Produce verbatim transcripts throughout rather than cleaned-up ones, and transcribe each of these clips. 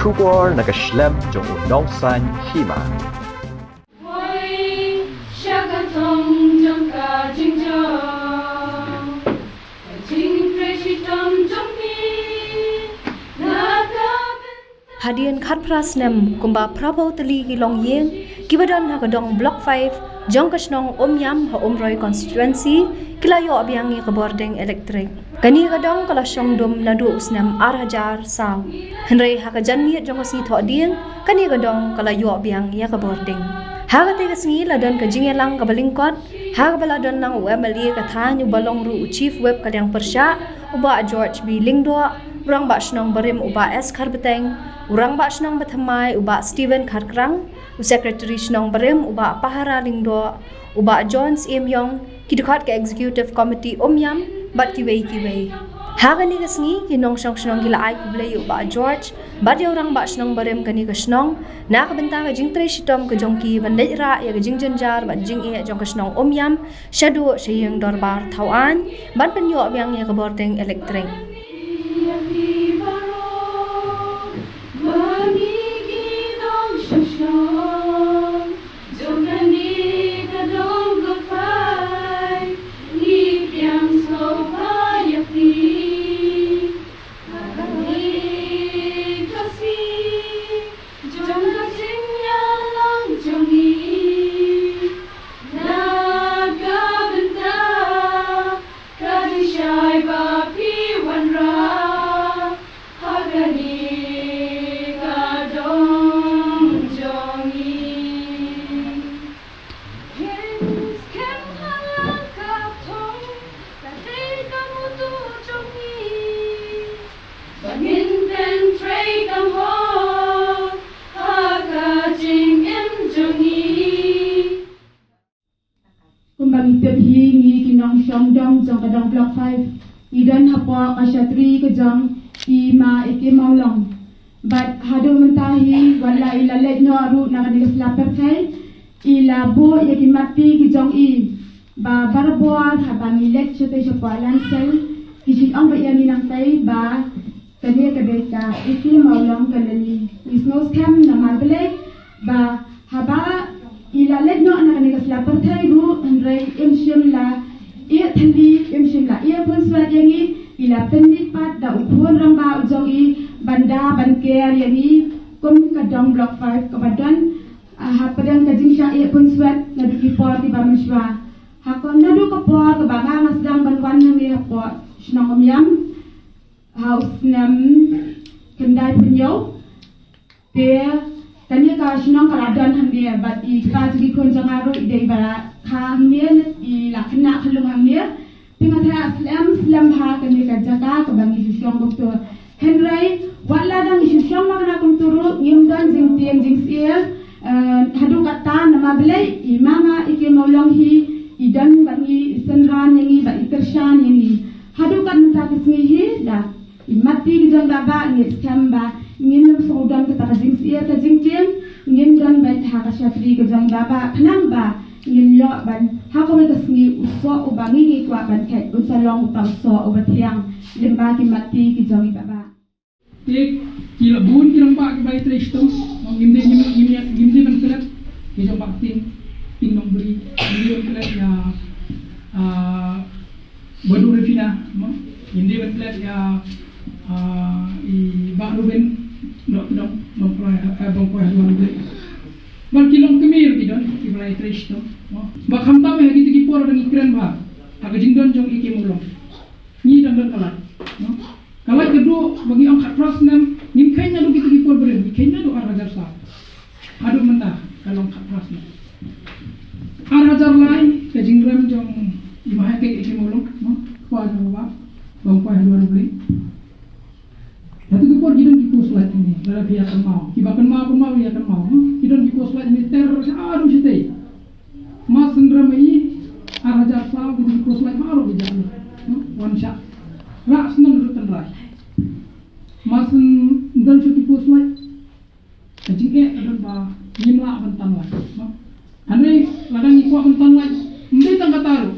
Khubor na ka shlem jong u nongsan hima. Hoi, sha ka thong jong ka jingjong, ka jingtrei shitom jong me, na ka bynta. Hadien khatphra snem, kumba phraphew tylli ki longïing kiba don ha ka dong Block five jong ka shnong Umïam ha Umroi constituency ki la ïoh biang ïa ka bording elektrik. Kane ka dong ka la shong dum naduh u snem ar hajar saw. Hynrei ha ka janmiet jong ka sngi Thohdieng, kane ka dong ka la ïoh biang ïa ka bording. Ha kata ka sngi la don ka jingïalang kaba lyngkot ha kaba la don lang u M L A ka thaiñ uba long ruh u Chief Whip ka liang pyrshah, u Bah George B Lyngdoh, u Rangbah Shnong barim u Bah S Kharbeteng, u Rangbah Shnong bathymmai u Bah Stephen Kharkrang, u Secretary Shnong barim u Bah Pahara Lyngdoh, u Bah John Syiem Ïong, ki dkhot ka Executive Committee Umïam bad kiwei kiwei. Ha kane ka sngi ki nongshong shnong ki la ai khublei ïa u Bah George bad ïa u Rangbah Shnong barim kane ka shnong na ka bynta ka jingtrei shitom ka jong ki ban leit rah ïa ka jingjynjar bad jingeh jong ka shnong Umïam shaduh sha ïing dorbar Thawaiñ ban pynïoh biang ïa ka bording elektrik. Jong ka jingïalang jong ngi na ka bynta ka jingshai ba phi wanrah ha kane ka dong jong ngi. Ngin skhem ha la ka thong ka dei ka mutu jong ngi. Ba ngin pyntrei kham hok ha ka jingim jong ngi. Kumba ngi tip hi, ngi ki nongshong dong jong ka dong Block five ngi don hapoh ka shatri ka jong i Ma Ïakemmawlong. Bad haduh mynta hi, wat la i la leit noh ruh na kane ka sla pyrthei, i la buh ïa ki mat ti ki jong i. Ba barabor haba ngi leit shatei shapoh Lansei, ki ju ong beit ïa ngi nangtei ba kane ka dei ka Ïakemmawlong, kane ngi, ngi sngewskhem namar balei ba haba i la leit noh na kane ka sla pyrthei ruh, hynrei im shym la ïeh thylli, im shym la ïeh pynswet ïa ngi, i la pynmih pat da u khun rangbah u jong i ban da ban ker ïa ngi kum ka dong Block five kaba don, ah, hapdeng ka jingshah ïeh pynswet naduh ki por kiba mynshuwa. Ha ka naduh ka por kaba nga nga sdang ban wan hangne hapoh shnong Umïam ha u snem khyndai phew hynñiew. Te kane ka shnong ka la don hangne bad i kpa jong ki khun jong nga ruh i dei ba la kha hangne, i la khynnah khyllung hangne. Te nga tharai slem slem ha kane ka jaka kaba ngi shu shong kumto. Hynrei wat la dang ngi shu shong ma kane kumto ruh ngim don jingtieng jingsyier, eh, haduh katta namar balei i Ma nga Ïakemmawlong hi i don bad ngi, i synran ïa ngi bad i kyrshan ïa ngi. Haduh kat mynta ka sngi hi la i mat ti ki jong i Bah Bah, ngi skhem ba ngin ym sngewdon kata ka jingsyier ka jingtieng, ngin don beit ha ka shatri ka jong i Bah Bah khnang ba ngin ïoh ban ha kawei ka sngi u soh uba ngi ngi kwah ban khet un sa long uta u soh uba thiang lyngba ki mat ti ki jong i Bah Bah. Te ki la bun ki rangbah kiba ïatrei shitom, ngim dei, ngim, ngim, ngim dei ban klet ki jong Bah Ting, Ting Nongbri, ngim dei ban klet ïa, ah, Bah Dorifina, mo? Ngim dei ban klet ïa, ah, i Bah Ruben, Dohkdong, Nongkhroi, eh, Bongkhroi Hadwar Blei. Bad ki longkmie ki don kiba la ïatrei shitom, mo? Ba khamtam ha kito ki por ba ngi kren bha ha ka jingdon jong i Ïakemmawlong, ngi dang don ka lait, mo? Ka lait ka dei ba ngi ong khatphra snem, ngim kheiñ naduh kito ki por barim, ngi kheiñ naduh ar hajar saw. Haduh mynta ka long khatphra snem. Ar hajar lai ka jingrem jong i Ma Ïakemmawlong, mo, kpa jong u Bah Bongkhroi Hadwar Blei. Hato ki por ki don ki post light hangne, lada phi ïa kynmaw, kiba kynmaw kynmaw ïa kynmaw, mo, ki don ki post light hangne ter haduh shatei. Mar syn rem i ar hajar saw ki don ki post light baroh ki jaka, mo, wan shah. Rah snem ruh tynrai. Mar syn don shuh ki post light, ka jingeh ka don ba ngim lah ban tan lait, mo. Hynrei lada ngi kwah ban tan lait, ym dei tang kata ruh.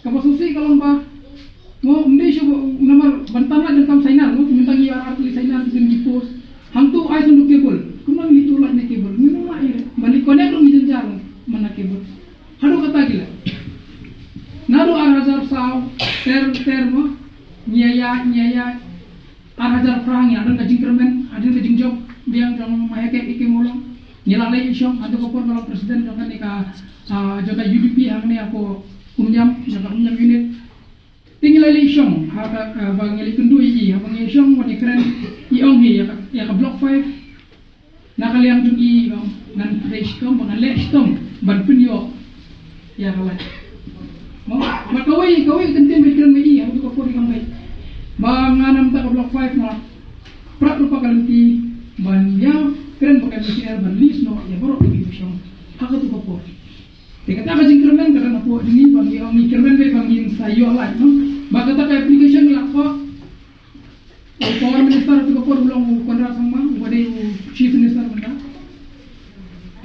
Kaba sngewsih ka long ba, mo, ym dei shuh namar ban tan lait donkam signal, mo, mynta ngi ïoh ar tylli signal ki don ki post. Hangto ai sngewdon ki Ngi la don ka jingkyrmen, hadien ka jingjop biang jong Maiakeh Ike Mawlong. Ngi la leit shong, hangto ka por nga long president jong kane ka, ah, jong ka U D P hangne hapoh Umñiam, jong ka Umñiam unit. Te ngi la leit shong, ha ka, ah, ba ngi la kynduh ïa i, haba ngi shong, ba ngi kren, i ong hi ïa ka, ïa ka Block five. Na ka liang jong i, ong, ngan trei shitom, ba ngan leh shitom ban pynïoh ïa ka lait. Mo, bad kawei, kawei ka kyntien ba i kren ma i, ha kato ka por i ong ba nga namar ka Block five, nga prap lypa ka lynti ban ïa kren bad ka M C L ban list noh ïa baroh ki ba shong ha kato ka por. Te kata ka jingkyrmen ka dang hapoh jong ngi, ba ngi ong ngi kyrmen beit ba ngin sa ïoh lait, no? Ba kata ka application ngi la thoh, u Power Minister tu ka por u long u Conrad Sangma, uba dei u Chief Minister mynta.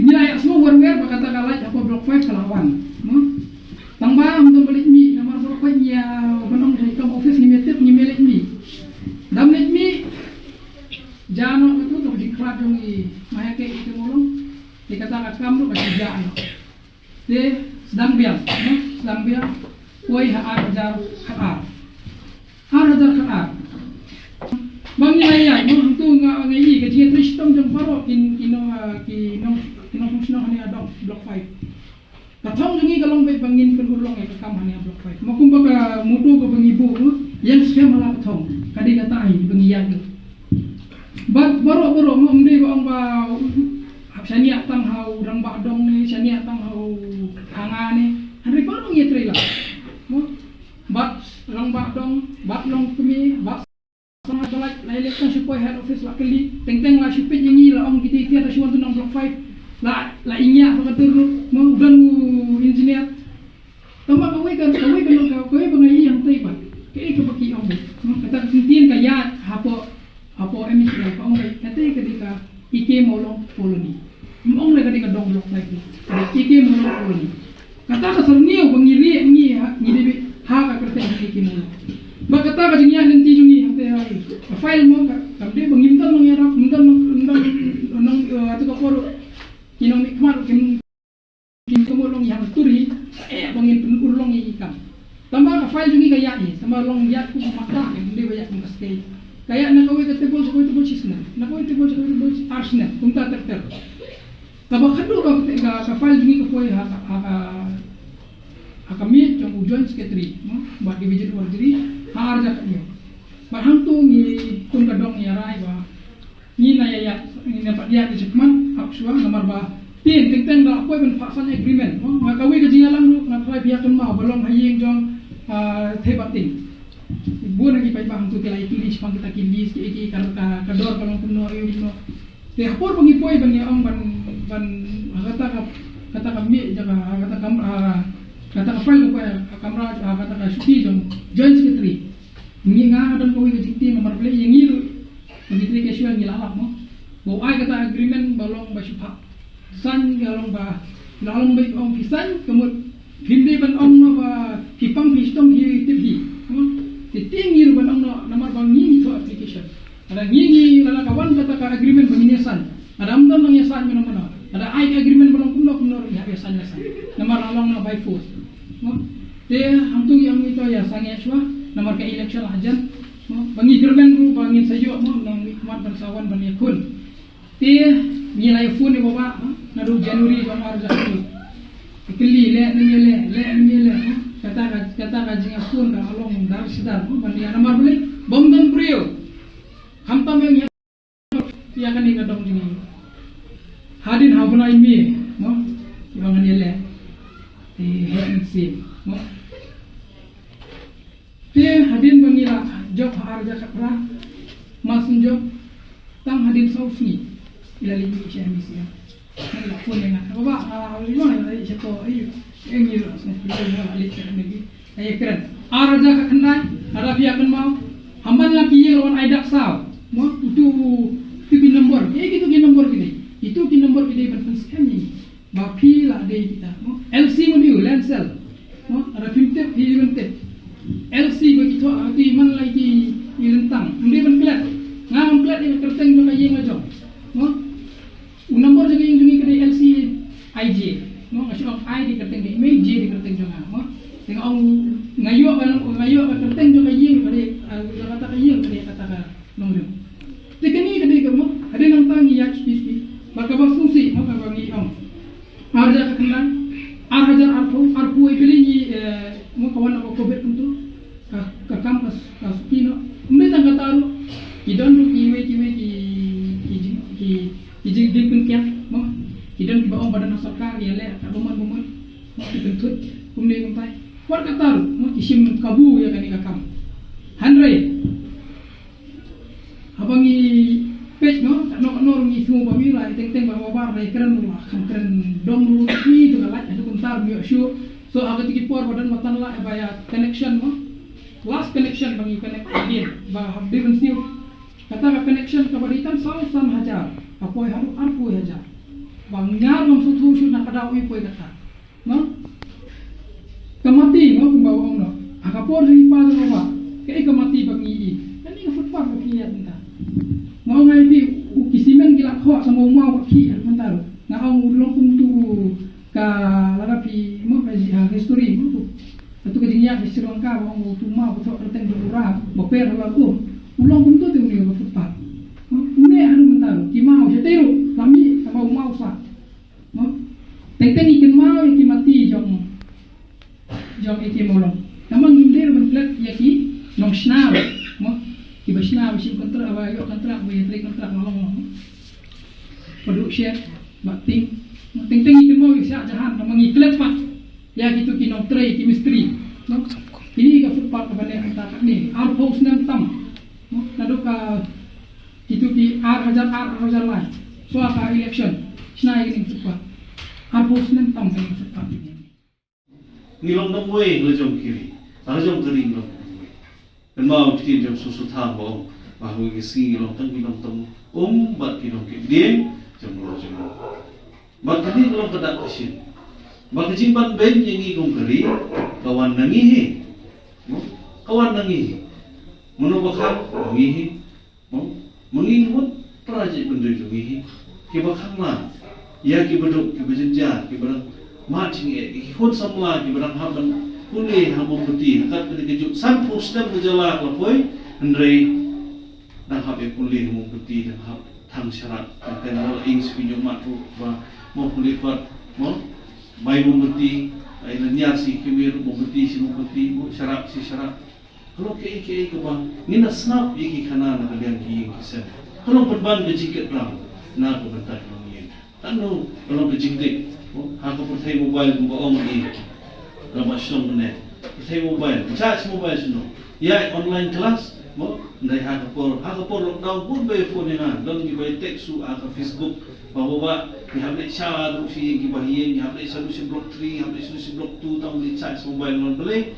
Ngi la ïa sngew wer wer ba kata ka lait hapoh Block five ka la wan, no? Tang ba ym don ba leit mih, namar ba leit mih ïa ban ong dei kam office, ngim ïa tip, ngim ïa leit mih. Dang leit mih, jia noh katu ka jingkhlad jong i Maiakeh Ike Mawlong. Te kata ka kam ruh ka shu jia noh. Te sdang biang, no? Sdang biang. Poi ha ar hajar khatar. Ar hajar khatar. Ba ngi la ïaid, no? Hangto nga, nga ïohi ka jingïatrei shitom jong baroh ki, ki nong, ah, ki nong, ki nongshong shnong hangne ha dong Block five. Ka thong jong ngi ka long beit ba ngin pynurlong ïa ka kam hangne ha Block five. Ma kumba ka motto kaba ngi buh, no? Ïeng skhem ha la ka thong. Ka dei kata hi ba ngi ïaid, no? Bad baroh baroh, mo, ym dei ba ong ba, uh, shaniah tang ha u rangbah dong ne, shaniah tang ha u thanga ne. Hynrei baroh ngi ïatrei lad, mo. Bad rangbah dong, bad longkmie, bad sanga, ba la, la ïaleh tang shu poi head office la kylli. Teng teng la shu peit ïa ngi, la ong kita, kita da shu wan tu na Block five. La, la ïa ngi ïa ka dur, mo, u don u engineer. Tangba kawei ka, kawei ka, kawei ba nga ïohi hangtei pat, kaei kaba ki ong, kata ka kyntien ka ïaid hapoh, hapoh M C L, ka ong ba katei ka dei ka Ike Mawlong Colony. Ym ong ba ka dei ka dong Block five, ka dei Ike Mawlong Colony. Kata ka syrngiew ba ngi rieh, ngi ha, ngi dei beit ha ka kyrteng Ike Mawlong. Ba kata ka jingïaid lynti jong ngi hangtei ha ka file, mo, ka, kam dei ba ngim don nongïarap, ngim don nong, ngim don nong, eh, atu ka por, ngi nongmihkhmat ruh kim Ki ka mut long ïa ka tur hi, eh, ba ngin pynurlong ïa ki kam. Tangba ka file jong ngi ka ïaid hi, tangba long ïaid kum ka mata, ka dei ba ïaid kum ka stay. Ka ïaid na kawei ka table sha kawei table shisnem, na kawei table sha kawei table ar snem, kumta ter ter. Kaba khatduh ka, ka, ka file jong ngi ka poi ha, ha, ha, ha ka miej jong u Joint Secretary, no, bad Division Warjri, ha ar hajar khathynñiew. Bad hangto ngi kum ka dong ïa rai ba Ngi na ïa, ïa, ngi na pat ïa ki jingkmen, hap shuwa, namar ba teng, teng, teng da poi ban phah sign agreement, mo? Nga kawei ka jingïalang ruh, nga try phi ïa kynmaw, ba long ha ïing jong, ah, Thei Bating. Bun na ki paidbah hangto ki la ïa kylli shaphang kita ki lease, ki, ki, ka, ka, ka dor ka long kumno, ïa kumno. Te ha por ba ngi poi ban ïa ong ban, ban, ha kata ka, kata ka miej jong ka, ha kata ka, ah, kata ka file ka poi, ha kamra, ha kata ka shuki jong Joint Secretary. Ngi nga nga don kawei ka jingtieng namar balei ïa ngi ruh. Ngi trei casual ngi la lap mo. Ba u ai kata agreement ba long ba shu phah sign ka long ba la long ba ong phi sign ka mut phim dei ban ong noh ba phi pang phi shitom phi tip hi. Mo. Te tieng ngi ruh ban ong noh namar ba ngi ngi thoh application. Lada ngi ngi lada ka wan kata ka agreement ba ngin ïa sign. Lada ym don nang ïa sign mano mano. Lada ai ka agreement ba long kumno kumno ruh ngi hap ïa sign la sign. Namar la long noh by force. Mo. Te hangto ngi ong ito ïa sangeh shuwa namar ka election la jan. Mo, ba ngi kyrmen ruh ba ngin sa ïoh mo, nang ngi khmat ban sa wan ban ïakhun. Te ngi la ïa phone ïa u baba, ha, naduh January jong ar hajar khathynñiew. Kylli leh ne ym leh, leh ne ym leh, ha. Kata ka, kata ka jingïakhun ka long dar shi dar, mo, ban ïa namar balei, bym don briew. Khamtam ïa ïa kane ka dong jong ngi. Hadien ha u bnai May, mo, ïa ngan ïaleh. Te heh mynsiem, mo. Te hadien ba ngi la jop ha ar hajar khatphra, mar shu jop, tang hadien saw sngi, ngi la leit mih sha M E C. Ngi la phone ïa nga. Baba, ah, ïa nga la leit sha ko, ai, eh, ngi la sngew, ngi la leit sha M E C. Ai kren. Ar hajar khatkhyndai, lada phi ïa kynmaw. Haman la ki ïing la wan ai dak saw. Mo, utu, utu ki nombor. Ki, kitu ki nombor ki dei. Kitu ki nombor ki dei ban pynskhem ïa ngi. Ba phi la dei kita. Mo, L C mo, dei u land sale. Mo, lada phim tip, phi ban tip. L C ba ki thoh, ah, ki man la ki, ki lyntang. Ym dei ban klet. Nga ngam klet ïa ka kyrteng jong ka ïing la jong. Mo, U nombor jong ka ïing jong ngi ka dei L C I J. Mo, nga shu ong I dei kyrteng jong i mei, J dei kyrteng jong nga. Mo, te nga ong nga ïoh ka, nga ïoh ka kyrteng jong ka ïing ka dei, ah, jong kata ka ïing ka dei kata ka nongrim. Thut kumne kumtai. Wat kata ruh, mo, ki shim kabu ïa kane ka kam. Hynrei haba ngi peit, no, katno katno ngi sngewbha ba ngi la teng teng ba, ba, ba, ba kren ruh la kham kren dong ruh, ki tu ka lait, tu kumta ruh ngi ïoh shuh. So ha kito ki por ba don ba tan la ba ïa connection, mo. Last connection ba ngi connect again ba hap dei ban siew. Kata ka connection kaba dei tang saw san hajar, ka poi haduh arphew hajar. Ba ngi ñiar bym sngewthuh shuh na ka daw i poi kata. No? Ka mati, no, kumba ong, no. Ha ka por jong i pa jong i ba, kaei ka mati ba ngi i? Kane ka footpath ba ki ïa mynta. Nga ong ïa phi, u ki simen ki la khoh tang u maw ba ki ïa mynta. Nga ong u long kumtu ka, lada phi, mo, ka ji-, ah, history, mo, tu. Katu ka jingïaid ka Sri Lanka ba ong u tu maw ba thoh kyrteng jong u Ram ba per ha la um. U long kumtu te une ka footpath. Mo, une haduh mynta ki maw shatei ruh, la mih tang ba u maw sah. Mo? Teng teng i kynmaw ïa ki mati jong, jong i ki mawlong. Namar ngim dei ban klet ïa ki nongshna, mo? Kiba shna ba shim kontrak, ba ïoh kontrak, ba ïatrei kontrak, mawlong, mo? Ba duh shet, ba ting. Teng teng i kynmaw ïa ki Shah Jahan, namar ngi klet pat ïa kitu ki nongtrei, ki mistri, mo? Kine ka footpath kaba ne mynta katne, arphew snem tam, mo? Naduh ka Kitu ki ar hajar ar, ar hajar lai. Shuwa ka election. Shna ïa kane ka footpath. Arphew snem tam kane ka footpath. Ngi long nongwei la jong ki ri. La jong ka ri ngi long nongwei. Kynmaw ktien jong Sutha ba ong ba ha kawei ka sngi ngi long tang ki nongtong um bad ki nongkitdieng jong la jong. Bad kane ka long ka dak ka shin. Bad ka jingban beiñ ïa ngi kum ka ri ka wan na ngi hi. Ka wan na ngi hi. Mano ba khang? Ngi hi. Mo, ma ngi mut para jait bynriew jong ngi hi. Kiba khang la ïa kiba duk, kiba jynjar, kiba dang mad jingeh, ki khun samla kiba dang hap ban pule ha mombati ha kat kane ka juk. Sanphew snem ka jala ka la poi, hynrei dang hap ïa pule ha mombati, dang hap thang sharak, dang kane la ing shu ki ñiuh mat ruh ba mo pule pat, mo bai mombati, ai la ñiar shi ki mir mombati, shi mombati, mo sharak shi sharak. Ka long kaei kaei kaba ngin da sngap ïa ki khana na ka liang ki ïing ki sem. Ka long pynban ka jingkit ram na ka bynta ki longïing. Katno ka long ka jingdih ha ka pyrthei mobile kumba ong i. Lama shnong ne pyrthei mobile, charge mobile shano? Ïa online class mo, ndai ha ka por, ha ka por lockdown bun ba ïa phone ïa nga, don kiba ïa text shuh ha ka Facebook. Ba ba ba ngi hap leit sha ruh shi ïing kiba ha ïing, ngi hap leit sha ruh shi block three, ngi hap leit sha ruh shi block two, tang leit charge mobile non balei.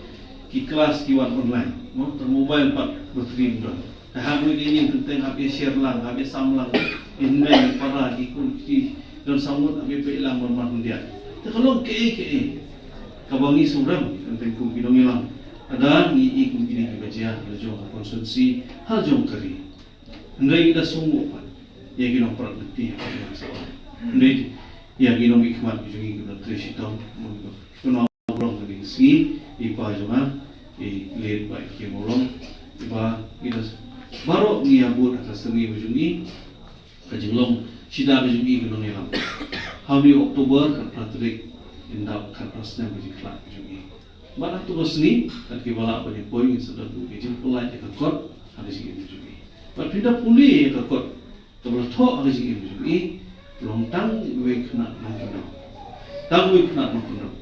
Ki klas ki wan online mo, tang mobile pat battery ym don. Te ha kawei ka ïing teng teng hap ïa share lang, hap ïa sam lang, ïa hynmen ïa para, ki khun ki don saw ngut hap ïa peit lang ban wan khyndiat. Te ka long kaei kaei kaba ngi sngewrem teng teng kum ki nongïalam. Lada ngi i kum kine kiba jia ha la jong ka constituency, ha la jong ka ri. Hynrei ngi da sngewmut pat ïa ki nongprat lynti ha ka ri. Hynrei ïa ki nongmihkhmat ki jong ngi kiba trei shitom, mo, kiba Kynmaw ba long kane ka sngi i pa jong nga, i late Bah K. Mawlong, i ba ngi da baroh ngi ïa bud ha ka syrngiew ka jong i, ka jinglong shida ka jong i ka nongïalam. Ha u October khatphra tarik, in dap khatphra snem ka jingkhlad ka jong i. Bad ha katu ka sngi, kat kiba lah ban ïa poi ngin sa da buh ka jingpyllait ïa ka kot ha ka jingim ka jong i. Bad phin da pule ïa ka kot kaba la thoh ha ka jingim jong i, long tang uwei u khynnah nongkyndong. Tang uwei u khynnah nongkyndong.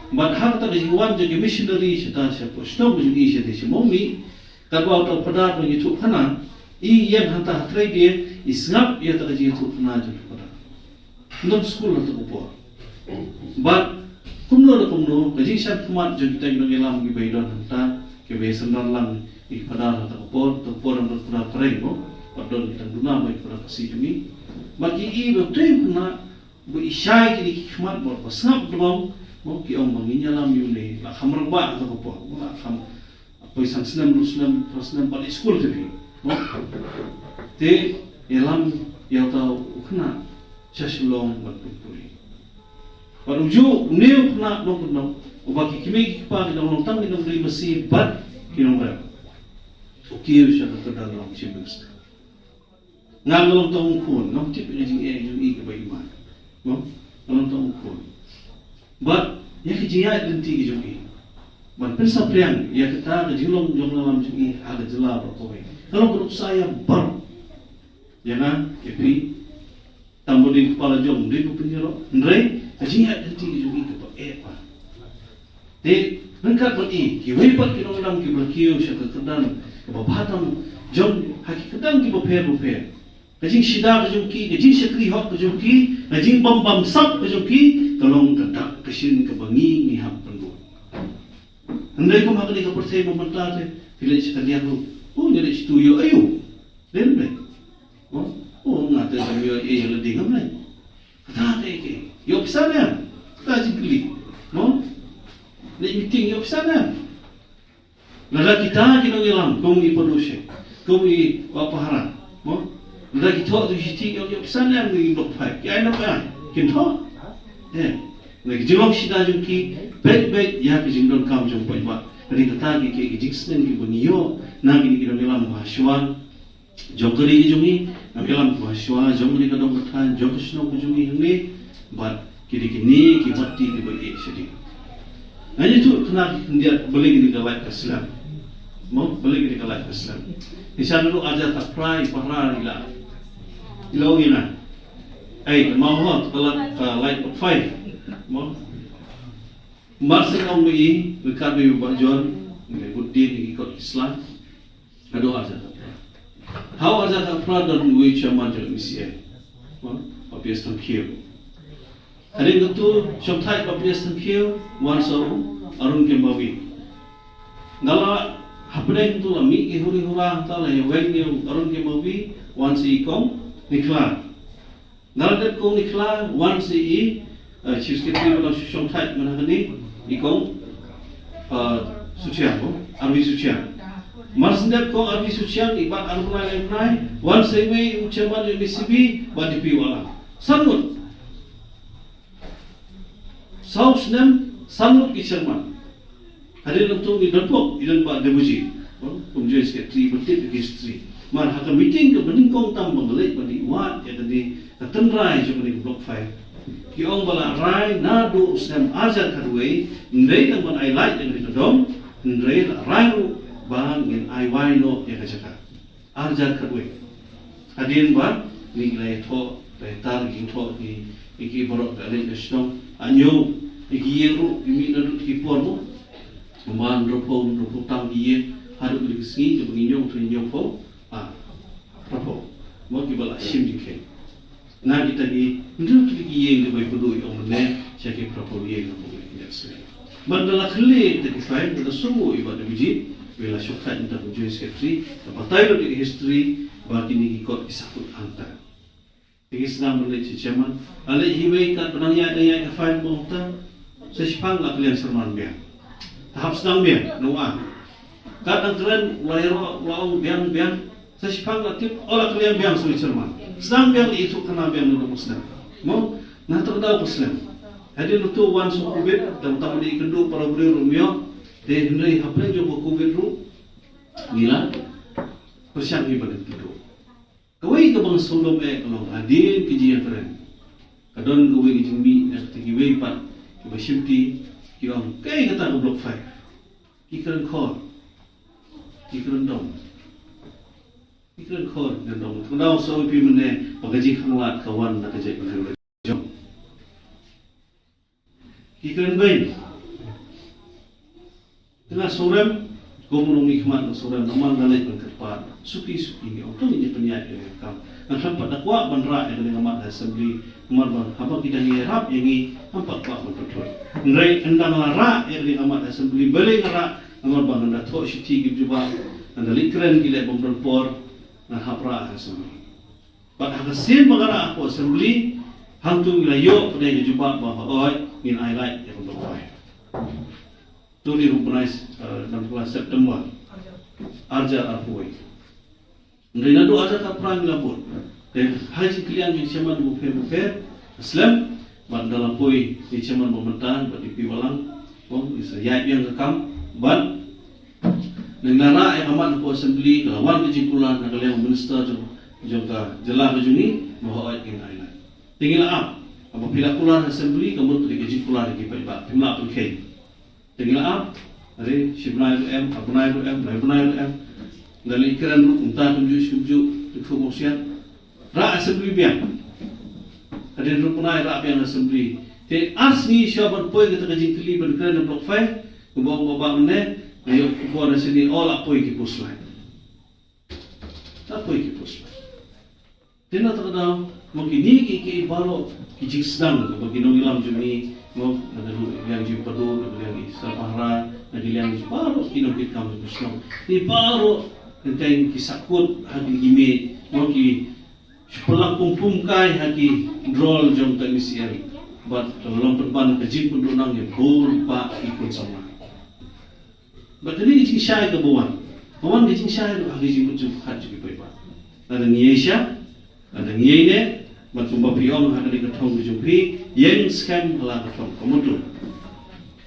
Bad ha kata ka jingwan jong ki missionary shata sha Phuhshnong jong i, shata sha Mawmih, katba uta u Phadar u ïathuhkhana, i ïeng hangta ha Trai Dieng, i sngap ïa kata ka jingïathuhkhana jong u Phadar. Ym don skul ha kata ka por. Bad kumno la kumno, ka jingshad khmat jong kita ki nongïalam kiba ïadon hangta, kiba ïasynran lang ïa ki Phadar ha kata ka por, kata ka por ym don Phadar phareng mo, bad don kita ki duna mo ïa ki Phadar Khasi jong ngi. Bad ki i ba tei kumno, ba i shai kine ki khmat bad ba sngap dlong mo, ki ong ba ngin ïalam ïa une, la kham rangbah ha kata ka por mo, la kham Poi san snem, hynriew snem, phra snem, bad i skul te phi. Mo? Te ïalam ïa uta u khynnah sha Shillong bad Phuphuri. Bad u juh une u khynnah nongkyndong uba ki kmie ki kpa ki dang long tang ki nongri masi bad ki nongrep, u kiew sha ka kyrdan long Chief Minister. Nga nga long tang u khun, ngam tip ïa ka jingeh jong i kaba i man. Mo? Nga long tang u khun. Bad ïa ka jingïaid lynti ka jong i ban pynsaphriang ïa kata ka jinglong jong la lam jong i ha ka jylla baroh kawei, ka long ka nuksa ïa baroh. Ïa nga, ïa phi, tang ba dei kpa la jong, dei ba pynïaroh, hynrei ka jingïaid lynti ka jong i kaba eh pat. Te ryngkat bad i, kiwei pat ki nongïalam kiba kiew sha ka kyrdan kaba bha tam jong ha ki kyrdan kiba pher bapher. Ka jingshida ka jong ki, ka jingshakri hok ka jong ki, ka jingbam bamsap ka jong ki ka long ka dak ka shin kaba ngi ngi hap ban buh. Hynrei kum ha kane ka pyrthei ba mynta te, phi leit sha ka liang ruh, oh, ngi leit sha tu ïoh aïu? Dei ne em? Oh, oh, nga te kam ïoh ei ïa lade, ngam leit. Kata te ke ïoh pisa ne em? Kata jingkylli. Mo? Leit meeting ïoh pisa ne em? Lada kita ki nongïalam kum i producer, kum i, uh, pahara, mo? Lada ki thoh tu shithi, ïoh pisa ne em ïa ki Block Five? Ki ai ne em? Kin thoh? Eh. Na ki jinglong shida jong ki, peit peit ïa ki jingdonkam jong paidbah. Kane kata ki, ki, ki jingsneng kiba ngi ïoh na kine ki nongïalam ba shuwa jong ka ri ka jong ngi, nongïalam ba shuwa jong kane ka dong ka thaiñ, jong ka shnong ka jong ngi hangne, bad kine kine ki bati kiba ïeit shadien. Nga ïathuh kane khyndiat balei kane ka light ka slem. Mo, balei kane ka light ka slem. Ngi sngewthuh arhajar khatphra i pahara i la, i la ong ïa nga, ei, te ma ho, te ka light, ka light Block Five. Mo. Mar shu ong ïa i, nga kyrpad ïa u Bah John, nga bud dien ïa ki kot ki sla. Haduh arhajar khatphra. Ha u arhajar khatphra don uwei u chairman jong M C A. Mo, Bah P S Thangkhiew. Hadien kata u shongthait Bah P S Thangkhiew, wan sa u Arun Kembawi. Nga la hapdeng tu la mih ki huri hura hangta, la ïa weng ïa u Arun Kembawi, wan sa i kong Nikhla. Nga la dep kong Nikhla, wan sa i, eh, Chief Secretary ba la shongthait mynta hangne, i kong, eh, Suchiang, ko, R V Suchiang. Mar shu dep kong R V Suchiang, i Bah Arbnai Lai Bnai, wan sa iwei u chairman jong M C B, Bah D P Wahlang. San ngut. Saw snem, san ngut ki chairman. Hadien nangta ngi don pok, i don Bah Dewji, kum joint secretary, ba tip ïa ka history. Mar ha ka meeting kaba nyngkong tam ba nga leit ban ïa wad ïa kane ka tynrai jong kane ka Block Five, ki ong ba la rai naduh u snem arhajar khatwei, hynrei tang ban ai light ïa kane ka dong, hynrei la rai ruh ba ngin ai wai noh ïa ka jaka. Arhajar khatwei. Hadien ba ngi la ïathoh, la ïatar, ngi thoh, ngi, ngi ki baroh ka leit ka shnong. Hynñiew, ngi ki ïeng ruh, ngi mih naduh ki por mo. Kumba hynriewphew, hynriewphew tam ki ïeng, haduh kine ki sngi, kaba ngi ñiew, ngi ñiewphew, ah, phraphew. Mo kiba la shim jingkheiñ. Na kita ki, ndu ki ki ïeng ki bai pynduh ïa u mynne, sha ki phraphew ïeng na pynduh ïa ki sngi. Bad da la khlieh kita ki file, da la sumar ïa i Bah Dewji, wei la shongthait mynta kum joint secretary, da batai lut ïa ki history, ba kine ki kot ki sahkut hangta. Ki sdang ban leit sha chairman, la leit hi wei kat ba nang ïaid, nang ïaid ka file ba hangta, sa shiphang la ka liang chairman biang. Te hap sdang biang, nang wan. Kat nang kren, la ïaroh, la ong biang, biang, Sa shiphang la tip, oh, la ka liang biang, sorry, chairman. Sdang biang, i thuk khana biang, nang dang sdang. Mo, na to daw ka slem. Hadien nangta wan sa u covid, dang tam dei kynduh para briew ruh ym ïoh. Te hynrei hapdeng jong ka covid ruh, ngi la pyrshang hi ban kynduh. Kawei kaba nga sngewlem eh ka long hadien ka jingïakren, ka don kawei ka jingmih na kata kiwei pat kiba shimti, ki ong kaei kata ka Block Five. Ki kren khor, ki kren dom. Ki kren khor, ki kren dom. Tang dei sa ong ïa phi mynne ba ka jingkhanglad ka wan na ka jaitbynriew la jong. Ki kren beiñ. Te nga sngewrem, kum u nongmihkhmat nga sngewrem, namar nga leit ban kyrpad suki suki, ngi ong to ngin ïa pynïaid ïa ka kam. Nga khlem pat da kwah ban rah ïa kane ka mat ha assembly, namar ba haba ki dang ïarap ïa ngi, ngam pat kwah ban pynthut. Hynrei ynda nga la rah ïa kane ka mat ha assembly, balei nga rah? Namar ba ngan da thoh shithi ki jubab, ngan da leit kren ki leh bym don por, ngan hap rah ha assembly. Bad ha ka sien ba nga rah hapoh assembly, hangto ngi la ïoh pdeng ka jubab ba hooid ngin ai light ïa ka Block Five. To dei ruh bnai, eh, dang kala September arhajar arphew wei. Hynrei naduh arhajar khatphra ngi la bud. Te ha ka jingkylliang jong i chairman bapher bapher, ka slem, bad da la poi i chairman ba mynta, Bah D P Wahlang, ong ngi sa ïaid biang ka kam, bad ngi la rah ïa ka mat hapoh assembly, ka la wan ka jingkular na ka liang u minister jong, jong ka jylla ka jong ngi, ba hooid ngin ai light. Te ngi la ap, haba phi la kular ha assembly, ka mut ka dei ka jingkular ïa ki paidbah, phim lah pynkheiñ. Te ngi la ap, hynrei shi bnai ruh em, ar bnai ruh em, lai bnai ruh em. Nga leit kren ruh, kumta kumjuh shi kumjuh, te khublei shibun. Rah assembly biang. Hadien hynriew bnai rah biang assembly. Te ar sngi shuwa ban poi kata ka jingkylli ban kren na Block Five, Ba ba ba ne, ne yo ko na sini all apoi ki post line. Apoi ki post line. Te na ta ka daw, mo kine ki ki baroh ki jingsdang, mo ki nongïalam jong ngi, mo na ka liang jong Padu, na ka liang i Sar Pahra, na ka liang jong baroh ki nongkitkam jong shnong. Ki baroh, teng teng ki sakut, ha ki ki me, mo ki pynlang pum pum kai, ha ki drol jong ka M C L. Bad ka long pynban ka jingpynduh nang ïa bun ba ki khun samla. Bad kane ka jingshai kaba wan. Ka wan ka jingshai ruh ha ka jingmut jingpyrkhat jong ki paidbah. Lada ngi ïai shai, lada ngi ïai neh, bad kumba phi ong ha kane ka thong ka jong phi, ïeng skhem ha la ka thong, ka mutdur.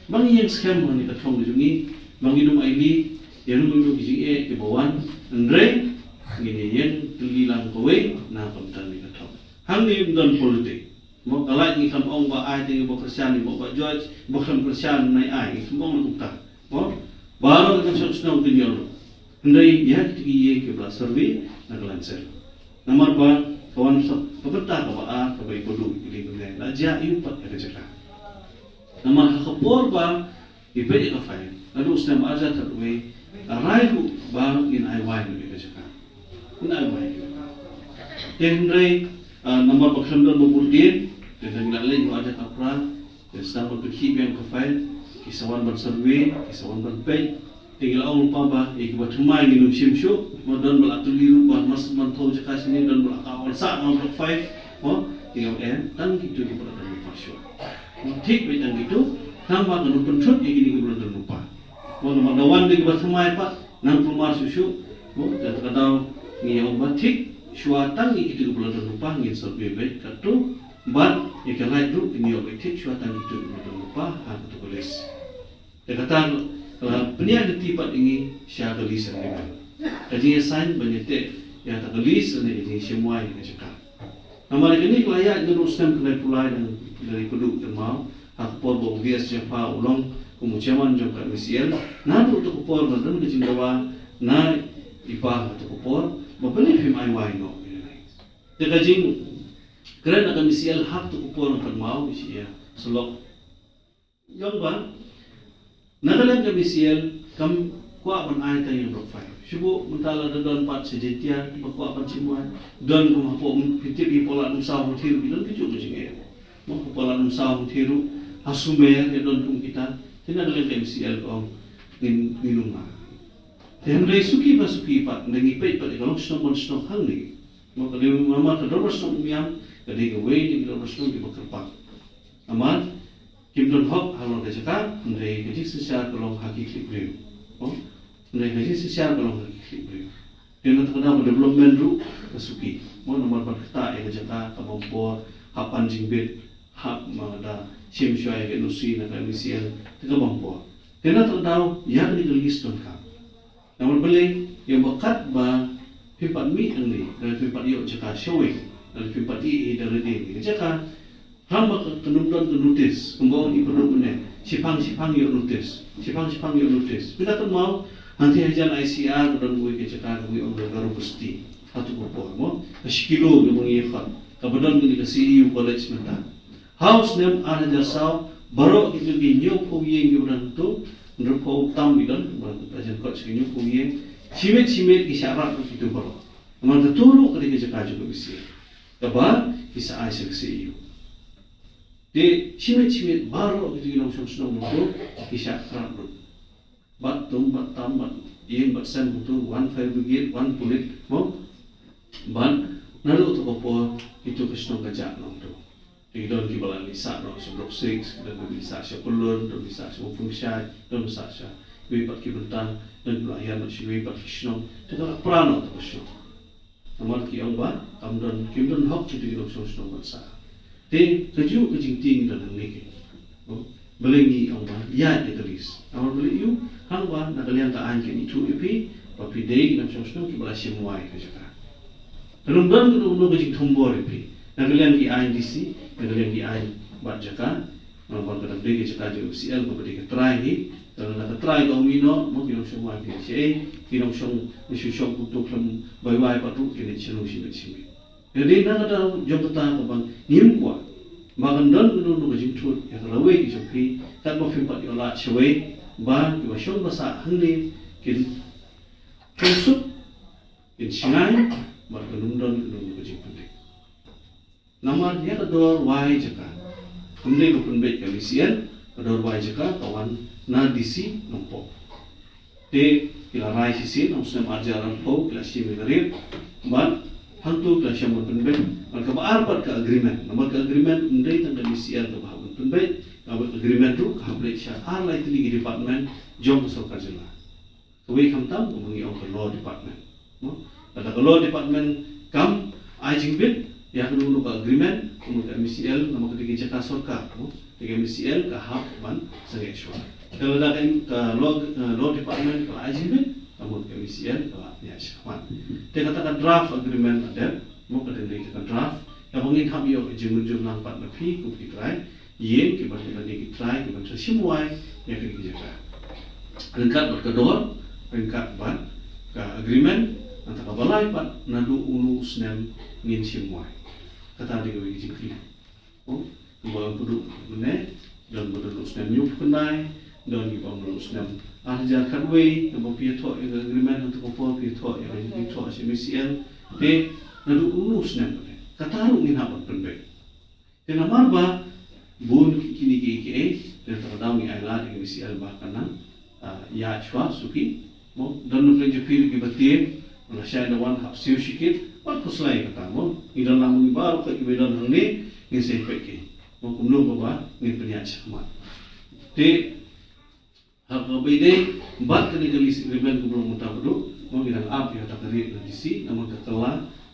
Ba ngi ïeng skhem ha kane ka thong ka jong ngi, ba ngin ym ailad ïa ruh ruh ki jingeh kiba wan, hynrei ngin ïeng tylli lang kawei na ka bynta kane ka thong. Hangne ym don politik. Mo ka lait ngi khlem ong ba ai te ngi ba kyrshan ngi ba, ba George, ba khlem kyrshan nai ai, ngi khlem ong kumta. Mo baroh ki nongshong shnong kin ïoh. Hynrei ïa kito ki ïing kiba la survey na ka lansel. Namar ba ka wan sa ka bynta kaba ar kaba i Padu i dei ba ngai la jia ïa u pat ïa ka jaka. Namar ha ka por ba i peit ïa ka file, naduh u snem ar hajar khatwei, ka rai ruh ba ngin ai wai ïa ka jaka. Ngin ai wai. Te hynrei, ah, namar ba khlem don ba bud dien, te ngi la leit ïa u ar hajar khatphra, te sdang ban pynkhih biang ka file, ki sa wan ban survey, ki sa wan ban peit, te ngi la ong lypa ba ïa kiba thymmai ngin ym shim shuh, mo don ba la tylli ruh ba mas man thaw jaka shane, don ba la ka wan sah na block five, mo, te ngi ong em, tang kito kiba la don lypa shuh. Mo thik beit tang kito, tang ba kan ym pynthut ïa kine kiba la don lypa. Mo namar da wan da kiba thymmai pat, nang kulmar shuh shuh, mo, te ta ka daw ngi ong ba thik, shuwa tang ïa kito kiba la don lypa ngin survey beit katto, bad ïa ka lait ruh kin ïoh beit thik shuwa tang kito kiba la don lypa ha kato ka list. Te kata ka la pynïaid lynti pat ïa ngi sha ka list agreement. Ka jingïasain ban ïateh ïa kata ka list lane ka jingshim wai ïa ka jaka. Namar ïa kane ka la ïaid naduh u snem khyndai phew lai da i Padu Kynmaw, ha ka por ba u V S Jaffar u long kum u chairman jong ka M C L, naduh kato ka por la don ka jingdawa na i pa ha kato ka por ba balei phim ai wai noh. Te ka jingkren na ka M C L ha kato ka por na Kynmaw i shi ïa syllok. Ïong ba na ka liang ka M C L kam kwah ban ai tang ïa block five. Shu buh mynta la da don pat sha Jaiñtia ba kwah ban shim wai. Don kum hapoh, phi tip, hapoh Lad Umsaw Hangthie ruh ki don kajuh ka jingeh. Mo hapoh Lad Umsaw Hangthie ruh, ha Sumer ïa don kum kita. Te na ka liang ka M C L ka ong ngin, ngin ym ai. Te hynrei suki ba suki pat, hynrei ngi peit pat ïa ka long shnong ban shnong hangne. Mo ka dei, namar ka dorbar shnong Umiam ka dei kawei na ki dorbar shnong kiba kyrpang. Namar kim don hok halor ka jaka, hynrei ka jingsynshar ka long ha ki khlieh briew. Mo, hynrei ka jingsynshar ka long ha ki khlieh briew. Te na kata ka daw ka development ruh ka suki. Mo namar ban ktah ïa ka jaka ka bam por, hap pan jingbit, hap, ma, da shim shuwa ïa ka N O C na ka M C L, te ka bam por. Te na kata ka daw ïa kane ka list donkam. Namar balei, ïa ba katba phim pat mih hangne, lane phim pat ïoh jaka shawei, lane phim pat ïeh da lade ïa ka jaka, haba ka, kan ym don ka notice, kumba ong i Padu mynne, shiphang shiphang ïoh notice, shiphang shiphang ïoh notice. Phi la kynmaw, hangtei hajan I C R ka don kawei ka jaka kaba ngi ong ka Garo Basti, ha kato ka por mo, ka shi kilo kaba ngi ïa khot, kaba don kane ka C E U college mynta. Ha u snem ar hajar saw, baroh kito ki hynñiewphew ïing kiba don hangto, hynriewphew tam ki don, ba ka jan kot ki hynñiewphew ïing, shimet shimet ki shah rat ruh kito baroh. Namar kato ruh ka dei ka jaka jong ka B C A. Kaba ki sa ai sha ka C E U. Te shimet shimet baroh kito ki nongshong shnong hangto ki shah rat ruh. Bad tum bad tam bad ïing bad sem hangto, wan fire brigade, wan pulit, mo. Bad naduh kato ka por kito ki shnong ka jah na hangto. Te ki don kiba la leit sah noh sha Block Six, ki don kiba leit sah sha Pyllun, don kiba leit sah sha Mawpynshiat, don kiba leit sah sha kiwei pat ki bynta, don kiba la hiar noh sha kiwei pat ki shnong, te ka la pra noh kato ka shnong. Namar ki ong ba kam don, kim don hok kito ki nongshong shnong ban sah. Te kajuh ka jingtieng don hangne keiñ. Balei ngi ong ba ïaid ïa ka list? Namar balei ïoh? Hangba na ka liang ka aiñ ka ithuh ïa phi ba phi dei ki nongshong shnong kiba la shim wai ka jaka. Ka nang don kano kano ka jingthombor ïa phi na ka liang ki aiñ D C, na ka liang ki aiñ bad jaka. Namar ka dang dei ka jaka jong ka C L kaba dei ka trai hi. Ka dang ka trai ka ong ïa no, mo ki nongshong wai phi shaei, ki nongshong, nongshong kumto khlem bai wai pat ruh kin leit shano shimet shimet. Ïa dei na ka daw jong kata kaba ngim kwah ba kan don kano kano ka jingthut ïa ka lawei ka jong phi, katba phim pat ïoh lad shawei. ba kiba shong ba sah hangne kin pynsuk, kin shngaiñ, bad kan ym don, kan ym don ka jingpyndik. Namar ïa ka dor wai jaka, kam dei ba pynbeit ka M C L, ka dor wai jaka ka wan na D C Nongpoh. Te ki la rai shisien, ha u snem arhajar arphew ki la shim ïa ka rate, bad hangto ki la shim ban pynbeit. Bad kaba ar pat ka agreement, namar ka agreement ym dei tang ka D C L kaba hap ban pynbeit, kaba agreement ruh ka hap leit sha ar lai tylli ki department jong ka sorkar jylla. Kawei khamtam kaba ngi ong ka law department. Mo? Kata ka law department kam ai jingbit ïa kano kano ka agreement, kano ka M C L, namar ka dei ka jaka sorkar, mo? Te ka M C L ka hap ban sangeh shuwa. Te lada ka, ka law, eh, law department ka la ai jingbit, ka mut ka M C L ka la ïaid shakhmat. Te kata ka draft agreement la dep, mo, ka dei ka draft. Kaba ngin hap ïoh ka jingmynjur lang pat na phi kum ki trai ïing, kiba, kiba dei ki trai kiban sa shim wai ïa kane ka jaka. Ryngkat bad ka dor, ryngkat bad ka agreement, nangta kaba lai pat, naduh uno u snem ngin shim wai. Kata dei kawei ka jingkylli. Oh, kiba ym pynduh mynne, don ba don u snem hynñiewphew khyndai, don kiba ym don u snem arhajar khatwei, kiba phi ïathoh ïa ka agreement, hangto ka por phi ïathoh ïa ka, phi ïathoh sha M C L, te naduh uno u snem pat. Kata ruh ngin hap ban pynbeit. Te namar ba bun ki, kine kiei kiei, te kata ka daw ngi ai lad ïa ka M C L ba kan nang, ah, ïaid shuwa suki, mo, don na pdeng jong phi ruh kiba tieng, lashai da wan hap siew shikit, wat khuslai kata, mo. Ngi don lang ngi baroh kiba don hangne, ngin sa ïa peit ki, mo, kumno ba, ba ngin pynïaid shakhmat. Te ha kaba ïadei bad kane ka lease agreement kaba long mynta ba dei, mo, ngi dang ap ïa kata ka rate na D C, namar ka kylla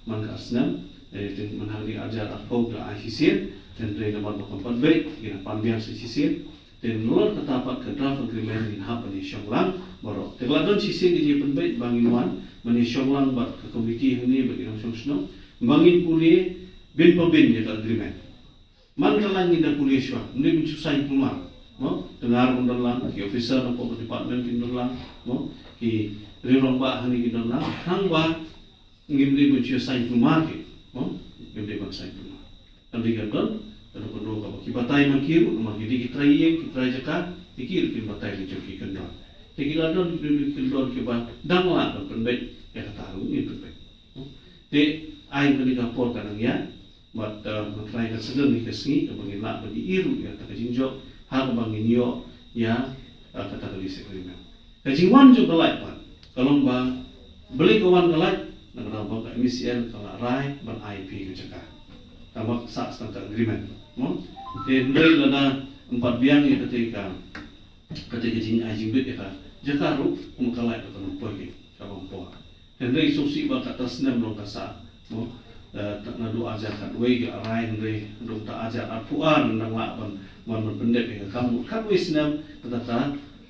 man ka ar snem, eh, te man ha kane arhajar arphew ka la ai shisien, te hynrei namar ba kam pat beit, ngi dang pan biang sa shisien, te nalor kata pat ka draft agreement ngin hap ban ïashong lang baroh. Te ka la don shisien ka jingpynbeit ba ngin wan ban ïashong lang bad ka komiti hangne bad ki nongshong shnong, ba ngin pule bin pa bin ïa ka agreement. Man ka la ngin da pule shuwa, ngim dei ban shu sign kulmar. Mo, tynrai ruh kin don lang, ki officer na pdeng department kin don lang, mo, ki riew rangbah hangne kin don lang, tang ba ngim dei ban shu sign kulmar ki, mo, ngim dei ban sign kulmar. Kan dei kan don, kan don, kan don kaba ki batai ma ki ruh, ma ki dei ki trai ïing, ki trai jaka, ki ruh kin batai ki jong ki kyndon. Te ki la don, ki don, ki don kiba dang lah ban pynbeit, ïa kata ruh ngin pynbeit. Mo, te ai kane ka por ka nang ïaid, bad, eh, ban trai ka sdang ïa ka sngi kaba ngin lah ban ïohi ruh ïa kata ka jingjop ha kaba ngin ïoh ïa, eh, kata ka lease agreement. Ka jingwan jong ka light pat ka long ba balei ka wan ka light, namar ba ka M C L ka la rai ban ai phi ka jaka. Tangba sah tang ka agreement. Mo? Te hynrei lada ym pat biang ïa kata ka, kata ka jingai jingbit ïa ka jaka ruh, kum ka light ka nang poi ki, kaba ym poi. Hynrei sngewsih ba kata snem long ka sah, mo, eh, naduh arhajar khatwei ki la rai, hynrei naduh kata arhajar arphew ar ngi dang lah ban, ban, ban pyndep ïa ka kam mut khatwei snem, kata ka,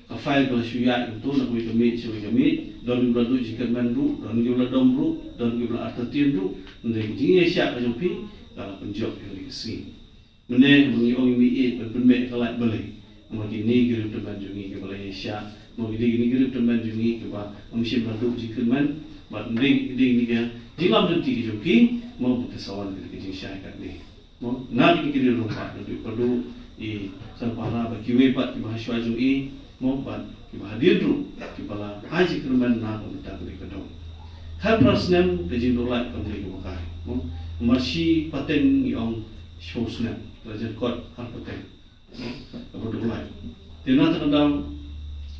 ka file ka la shu ïaid kumto na kawei ka miej sha kawei ka miej, don kiba la duh jingkyrmen ruh, don kiba la dom ruh, don kiba la artatien ruh, hynrei ka jingïaishah ka jong phi ka la pynjop ïa kane ka sngi. Mynne ma ngi ong ïa ngi ban pynbeit ka light balei? Namar kine ki riew tymmen jong ngi kiba la ïaishah, ma ngi dei kine ki riew tymmen jong ngi kiba ym shym la duh jingkyrmen, bad dei, dei kine ki jinglam lynti ki jong ki, mo, ba ki sa wan ki jingshai katne. Mo, na kine ki riew rangbah, naduh Padu, i Kharpara bad kiwei pat kiba ha shuwa jong i, mo, bad kiba hadien ruh kiba la ai jingkyrmen na ka bynta kane ka dong. Khatphra snem ka jingduh light kam dei kaba kai, mo. Namar shi pateng ngi ong shiphew snem, la jan kot ar pateng, mo, kaba duh light. Te na kata ka daw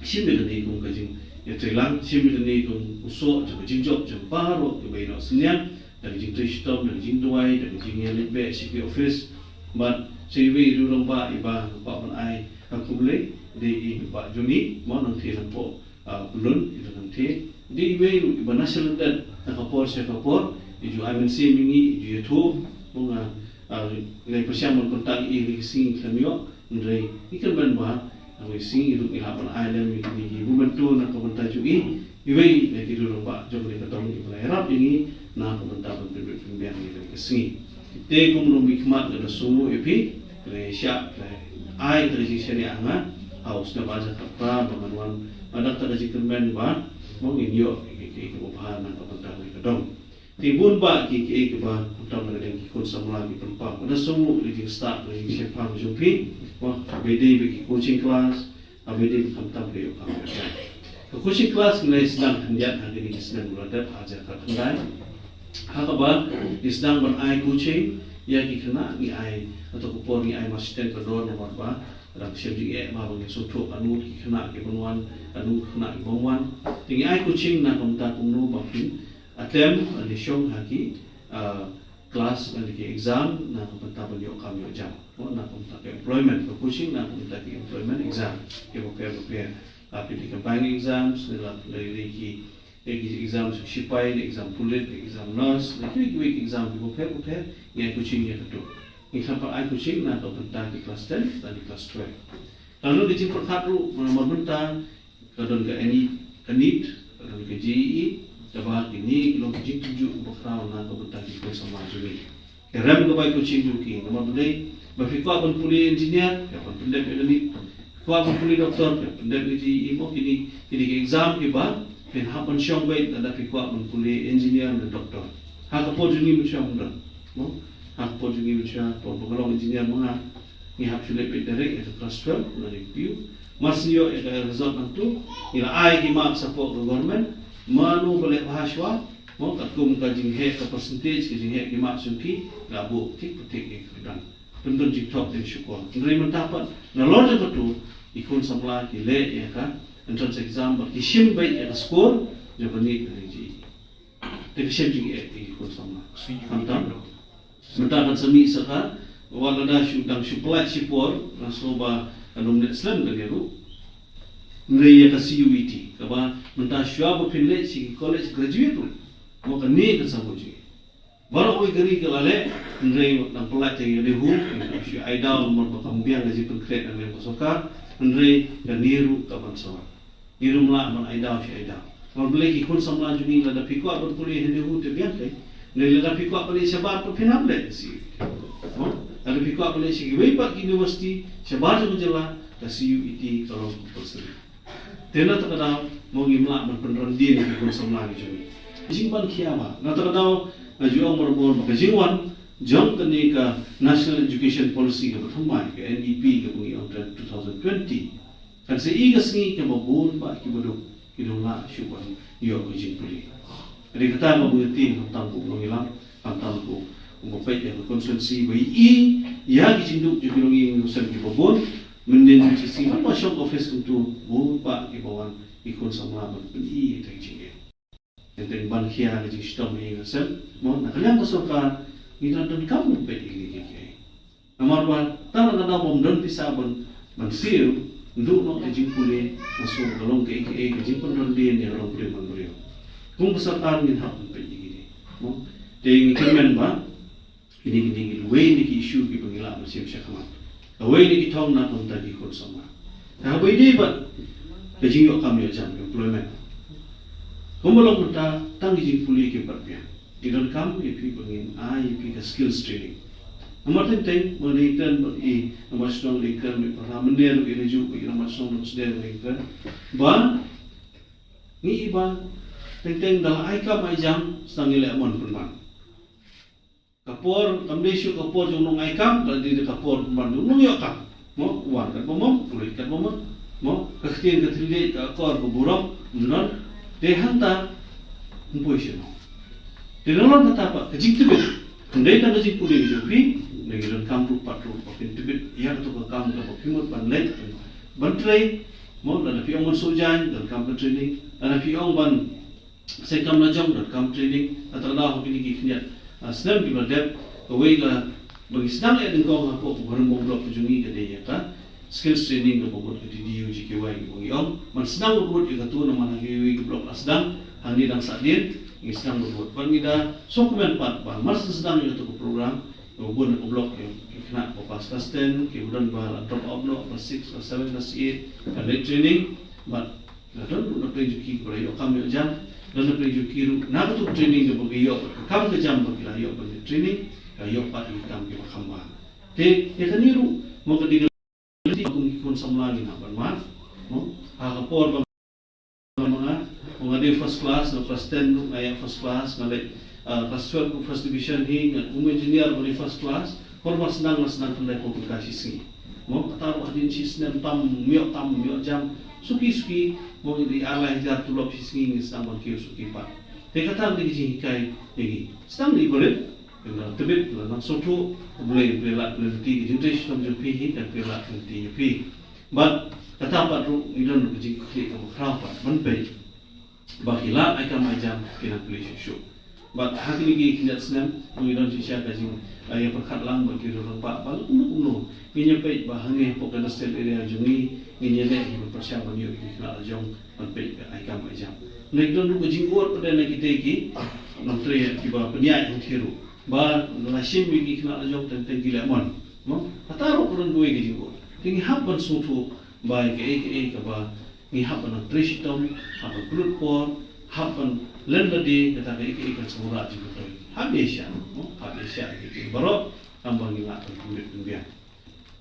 shim ïa kane kum ka jingïatreilang, shim ïa kane kum u soh jong ka jingjop jong baroh kiba ïehnoh synñiang, da ka jingtrei shitom, da ka jingduwai, da ka jingïaleit beh sha ki office, bad sha iwei i riew rangbah iba kwah ban ai ha khublei, dei i Bah Johnny, mo, nangtei nangpoh, ah, Pyllun, i dang nangtei. Dei iwei ruh iba na shalyndet na ka por sha ka por, i ju ai mynsiem ïa ngi, i ju ïathuh, mo, nga, ah, nga pyrshang ban contact ïa i, ha kine ki sngi khlem ïoh, hynrei ngi kyrmen ba ha kine ki sngi ruh ngi hap ban ai lem ïa kine ki memento na ka bynta jong i, iwei na ki riew rangbah jong kane ka dong iba la ïarap ïa ngi na ka bynta ban pynbeit pynbiang ïa kane ka sngi. Te kum u nongmihkhmat nga da sngewnguh ïa phi, phi la ïashah, phi la ai kata ka jingshaniah ha nga ha u snem arhajar khatphra ba ngan wan ban da kata ka jingkyrmen ba, mo, ngin ïoh ïa ki, ki, kiba bha na ka bynta kane ka dong. Te bun bah ki, kiei kiba khamtam na ka liang ki khun samla ki pynpaw. Nga da sngewnguh ïa ka jingstad, ïa ka jingshemphang jong phi, mo, ba dei bad ki coaching class, Aba dei khamtam ka ïoh kam ïoh jam. Ka coaching class ngi la sdang khyndiat ha kine ki snem ba la dep, ha ka khyndai. Ha kaba ngi sdang ban ai coaching ïa ki khynnah, ngi ai, hato ka por ngi ai mar shiteng ka dor namar ba dang shem jingeh ba ngin sngewthuh kano ki khynnah ki ban wan, kano ki khynnah ki bym wan. Te ngi ai coaching na ka bynta kumno ba kin attempt lane shong ha ki, ah, class lane ki exam na ka bynta ban ïoh kam ïoh jam. Mo, na ka bynta ka employment, ka coaching na ka bynta ki employment exam. Ki bapher bapher. Ah, ki dei ki bank exams, ne la, la dei ki, ki exam sipai, ne exam pulit, ne exam nurse, ne kiwei kiwei ki exam ki bapher bapher, ngi ai coaching ïa katu. Ngi sa pat ai coaching na ka bynta ki class ten lane class twelve. Lane ka jingpyrkhat ruh, namar mynta ka don ka NEET, ka NEET, ka don ka JEE, kaba kine ki long ki jingtynjuh kiba khraw na ka bynta ki khun samla jong ngi. Ki rem kaba ai coaching jong ki, namar balei, ba phi kwah ban pule engineer, phi hap ban pyndep ïa ka NEET. Phi kwah ban pule doctor, phi hap pyndep ïa ka JEE, mo, kine, kine ki exam kiba phin hap ban shong beit lada phi kwah ban pule engineer ne doctor. Ha ka por jong ngi mynshuwa ym don, mo. Ha ka por jong ngi mynshuwa, por ba nga long engineer ma nga, ngi hap shu leit beit direct ïa ka class twelve, nga leit PU. Mar shu ïoh ïa ka result nangtu, ngi la ai ki marks hapoh ka government, mano ba leh bha shuwa, mo, katkum ka jingheh ka percentage, ka jingheh ki marks jong ki, la buh tick pa tick ïa ka kyrdan. Pynban jingthok te shukor. Hynrei mynta pat, nalor jong katu, ki khun samla ki leh ïa ka entrance exam, bad ki shim beit ïa ka score jong ka NEET lane JEE. Te ka shem jingeh ïa ki khun samla. Khamtam, mynta kan sa mih sa ka, wat lada shu dang shu pynlait shipor, nga sngew ba kan ym leh slem kane ruh. Hynrei ïa ka CUET, kaba mynta shuwa ba phin leit sha ki college graduate ruh, mo, kane kan sa buh jingeh. Baroh kawei ka ri ka la leh, hynrei dang pynlait tang ïa ka NEHU, shu ai daw namar ba kam biang ka jingpynkhreh na ka sorkar, hynrei kane ruh ka ban sa wan. Ngi ruh ym lah ban ai daw shu ai daw. Namar balei, ki khun samla jong ngi, lada phi kwah ban pule ha NEHU te biang te. Hynrei lada phi kwah ban leit shabar pat phin hap leit ka CUET. Mo? Lada phi kwah ban leit sha kiwei pat ki university shabar jong ka jylla, ka CUET ka long compulsory. Te na kata ka daw, mo, ngim lah ban pynrem dien ïa ki khun samla ki jong ngi. Jingban khia ba, na kata ka daw, nga ju ong barabor ba ka jingwan jong kane ka National Education Policy kaba thymmai, ka NEP kaba ngi ong ka two thousand twenty, kan sa i ka sngi kaba bun bah kiba duk ki dang lah shuh ban ïoh ka jingpule. Ka dei kata kaba ngi tieng, khamtam kum u nongïalam, khamtam kum uba peit ïa ka constituency, ba i ïa ki jingduk jong ki longïing longsem kiba bun. Mynnin mynta shi sngi, ban ba shong office kumtu, bun bah kiba wan ki khun samla ban pyni ïa ka jingeh. Teng teng ban khia ka jingshitom ha ïing ha sem, mo, na ka liang ka sorkar ngi la donkam ban peit ïa kine kiei kiei. Namar ba tang na ka daw bym don pisa ban, ban siew, ynduh noh ka jingpule, nga sngew ka long kaei kaei ka jingpynrem dien ïa ka longbriew manbriew. Kum ka sorkar ngin hap ban peit ïa kine, mo. Te ngi kyrmen ba kine, kine, kine, wei na ki issue kiba ngi lah ban shim shakhmat. Kawei na ki thong na ka bynta ki khun samla. Te haba ïadei bad ka jingïoh kam ïoh jam, employment, kumba long mynta, tang ki jingpule kim pat biang. Ngi donkam ïa phi ba ngin ai ïa phi ka skills training. Namar teng teng, ma ngi kren bad i Rangbah Shnong, ngi kren bad i Para Mynder, i Raju, i Rangbah Shnong Nongstoiñ, ngi kren ba ngi i ba teng teng da la ai kam ai jam, sdang ïa leh mon pynban. Ka por kam dei shuh ka por jong u nong ai kam, ka dei ka por pynban jong u nong ïoh kam. Mo, u wan katba mut, u leit katba mut. Mo, ka ktien ka thylliej, ka akor ka burom, ym don. Te hangta ym poi shuh noh. Te nalor kata pat ka jingtbit, ym dei tang ka jingpule ka jong phi, ngi donkam ruh pat ruh ba phin tbit ïa kato ka kam kaba phi mut ban leit, ban trei. Mo, lada phi ong ban shu jaiñ, donkam ka training. Lada phi ong ban seng kam la jong, donkam training. Kata ka daw ha kine ki khyndiat, ah, snem kiba la dep, kawei ka ba ngi sdang ïa nyngkong hapoh ka Barim Bong Block ka jong ngi ka dei ïa ka skills training kaba mut ka DDU-GKY kaba ngi ong. Ban sdang kaba mut ïa katu namar ha kiwei ki block la sdang, hangne dang sahdien ngi sdang kaba mut. Ban ngi da sngewkmen pat ba mar sdang ïa katu ka program, kaba bun na ka block, ki khynnah ba pass class ten, kiba don ba la drop out noh, class six, class seven, class eight, ka leit training. Bad la don ruh na pdeng jong ki kiba la ïoh kam ïoh jam, don na pdeng jong ki ruh na katu ka training kaba ki ïoh, ka kam ka jam ba ki la ïoh ban leit training, ka ïoh pat ki kam kiba kham bha. Te ïa kane ruh, mo, ka dei ka lynti ba kum ki khun samla ngin hap ban mad, mo, ha ka por ba ma nga, ma nga dei first class, na class ten ruh nga ïa first class, nga leit, ah, class twelve ruh first division hi, nga kum engineer ba dei first class, por ba sdang, la sdang khyndai phew tyngka shi sngi. Mo, kata ruh hadien shi snem tam ym ïoh, tam ym ïoh jam. Suki suki, mo, ngi dei ar lai hajar tulop shi sngi, ngi sdang ban kiew suki pat. Te kata ka dei ka jinghikai ïa ngi. Sdang ïa ki barit, ngi la tbit, ngi la nang sngewthuh, U Blei, U Blei lad, U Blei lynti, ka jingtrei shitom jong phi hi kan pynlait lynti ïa phi. Bad kata pat ruh ngi don ruh ka jingkitkhlieh kaba khraw pat ban peit ba ki lad ai kam ai jam ki nang plie shuh shuh. Bad ha kine ki khyndiat snem ngi don shisha ka jing, eh, ïa pyrkhat lang bad ki rangbah ba lano lano ngin ïa peit ba hangne hapoh ka industrial area jong ngi ngin ïa leh hi ban pyrshang ban ïoh ki khynnah la jong ban peit ka ai kam ai jam. Ngi don ruh ka jingud pat na kitei ki nongtrei kiba pynïaid hangtei ruh ba la shim ïa ki khynnah la jong teng teng ki leh mon. Mo, kata ruh ka don kawei ka jingud. Te ngi hap ban sngewthuh ba ïa kaei kaei kaba ngi hap ban trei shitom, hap ban pynlut por, hap ban len lade, kata kaei kaei kan sa wanrah jingmyntoi. Hap ïa shah, mo, hap ïa shah ïa kiei kiei baroh, tang ba ngi lah ban pynbit pynbiang.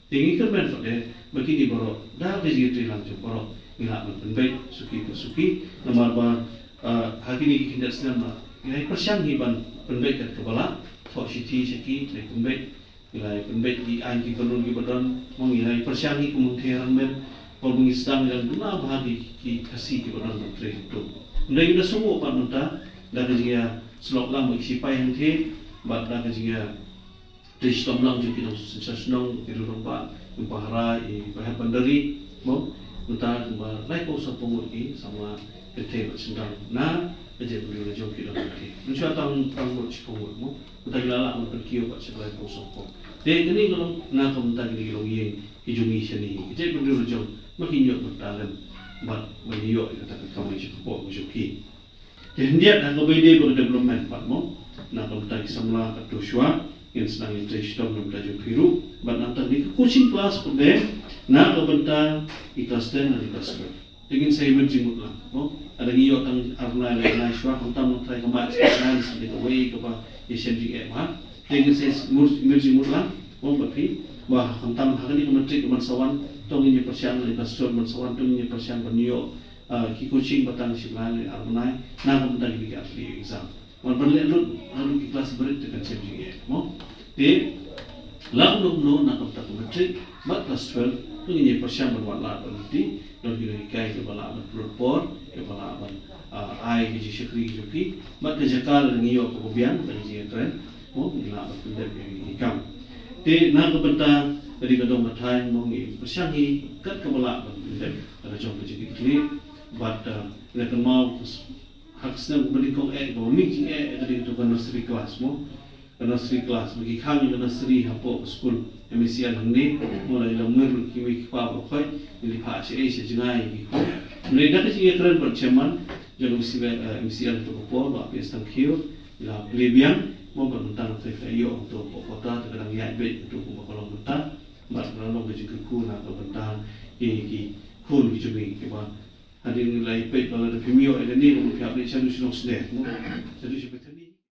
Te ngi kyrmen pat de ba kine baroh, da ka jingïatreilang jong baroh, ngi lah ban pynbeit suki pa suki, namar ba, ah, ha kine ki khyndiat snem la ngi la ïa pyrshang hi ban pynbeit kat kaba lah, thoh shithi sha ki, ngi pynbeit, ngi la ïa pynbeit ki aiñ ki kainun kiba don, mo, ngi la ïa pyrshang hi kum hangthie rangbah, ba ngi sdang ïa duna bha ki, ki Khasi kiba don ban trei hangto. Hynrei ngi da sngewthuh pat mynta da ka jingïasyllok lang bad ki sipai hangthie bad da ka jingïatrei shitom lang jong ki nongshong shnong, ki rangbah, ki pahara, i pahara boundary, mo, mynta kumba laiphew saw phew ngut ki samla kynthei bad shynrang na ka jaitbynriew la jong ki don hangthie. Mynshuwa tang, tang ngut shiphew ngut, mo. Mynta ki la lah ban pynkiew pat sha ka laiphew saw phew. Te kane ka long na ka bynta kine ki longïing ki jong ngi shane hi. Ka jaitbynriew la jong ma ki ïoh ban talent bad ban ïoh ïa kata ka kamai jong ka pop ka jong ki. Te hynrei na ka bai dei ba ka development pat, mo, na ka bynta ki samla katto shuwa ngin sdang ïa trei shitom na ka bynta jong phi ruh bad na ka bynta kine ki coaching class pat de na ka bynta ki class ten na ki class twelve. Te ngin sa ïa mut jingmut lang, mo. Lada ngi ïoh tang ar bnai lai bnai shuwa, khamtam nang trai ka March, April, sa dei kawei kaba ïashem jingeh bha. Te ngin sa ïa mut, mut jingmut lang, mo, bad phi. Ba khamtam ha kane ka matric ban sa wan, to ngin ïa pyrshang, lada ka sor ban sa wan, to ngin ïa pyrshang ban ïoh, ah, ki coaching ba tang shi bnai lai ar bnai na ka bynta kine ki atli exam. Wan ban leh lut, ha lut ki klas barit te kan shem jingeh, mo. Te la kumno kumno na ka bynta ka matric bad klas twelve, to ngin ïa pyrshang ban wad lad ban lynti, don ki nonghikai kiba lah ban pynlut por, kiba lah ban, ah, ai ki jingshakri ki jong ki, bad ka jaka lada ngi ïoh kaba biang, ka jingïakren, mo, ngi lah ban pyndep ïa ki kam. Te na ka bynta ka dei ka dong ka thaiñ, mo, ngi pyrshang hi kat kaba lah ban pyndep ka jong ka jingkitkhlieh, bad, ah, ngi la kynmaw ha ka snem kaba nyngkong eh, ba mih jingeh, eh, ka dei kato ka nursery class, mo. Ka nursery class, ba ki khang ïa ka nursery hapoh ka skul M A C L hangne, mo, la ïa la mur lut kiwei ki kpa baroh khoit, ngi la phah shaei sha jngai ïa ki khun. Hynrei da ka jingïakren bad chairman jong ka M C L, eh, M C L hato ka por, Bah P S Thangkhiew, la plie biang, mo, bad mynta ngi trei ka ïoh hato ka quota, te ka dang ïaid beit hato kumba ka long mynta, bad ka long ka jingkyrkhu na ka bynta ki, ki khun ki jong ngi kiba Hadien ngi la ïa peit ba lada phim ïoh ïa kane, ba phi hap leit shaduh sha nongsynei, mo. Shaduh sha Bethany.